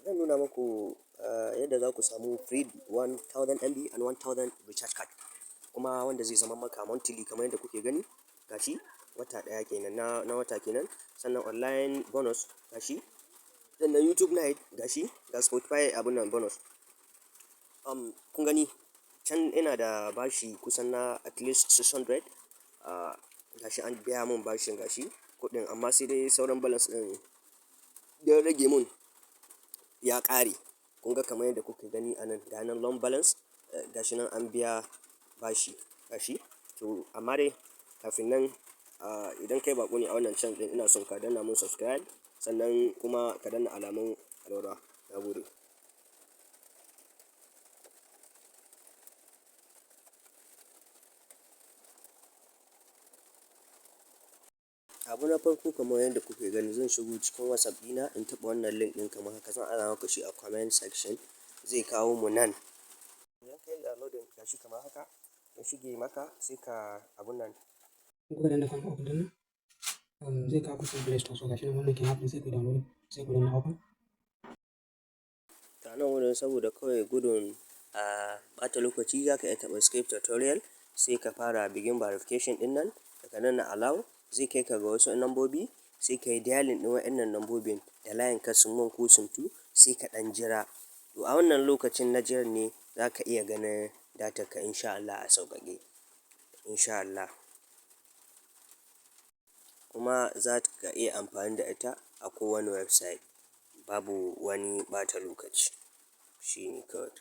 Zan nuna muku yadda za ku samu free 1000 MB and 1000 recharge card. Kuma wanda zai zama maka monthly kamar yadda kuke gani, gashi wata ɗaya kenan na wata kenan. Sannan online bonus gashi, sannan YouTube Lite gashi, ga Spotify abun nan bonus. Kun gani can ina da bashi kusan na at least 600. Gashi an biya mun bashin, gashi kuɗin, amma sai dai sauran balance ɗin da ya rage mun ya ƙare. Kun ga kamar yadda kuke gani a nan, ga nan loan balance, gashi nan an biya bashi gashi. To, amma dai kafin nan, idan kai baƙo ne a wannan channel ɗin, ina son ka danna mun subscribe, sannan kuma ka danna alamun ƙararrawa. Na gode. Abu na farko, kamar yadda kuke gani, zan shigo cikin WhatsApp ɗina in taɓa wannan link ɗin kamar haka. Zan aza maku shi a comment section, zai kawo mu nan. Idan ka yi downloading, gashi kamar haka ya shige maka, sai ka abun nan. In kuka danna kan open ɗin nan, zai kawo ku cikin Play Store. So gashi nan, wannan kenan app ɗin, sai ku yi downloading, sai ku danna open. Ta nan wurin, saboda kawai gudun a ɓata lokaci, za ka iya taɓa skip tutorial, sai ka fara begin verification ɗin nan. Daga nan na allow, zai kai ka ga wasu nambobi, sai ka yi dialing ɗin waɗannan nambobin da layin ka SIM 1 ko SIM 2, sai ka ɗan jira. To, a wannan lokacin na jiran ne za ka iya ganin datar ka in sha Allah a sauƙaƙe. In sha Allah. Kuma za ka iya amfani da ita a kowane website. Babu wani ɓata lokaci. Shi ne kawai.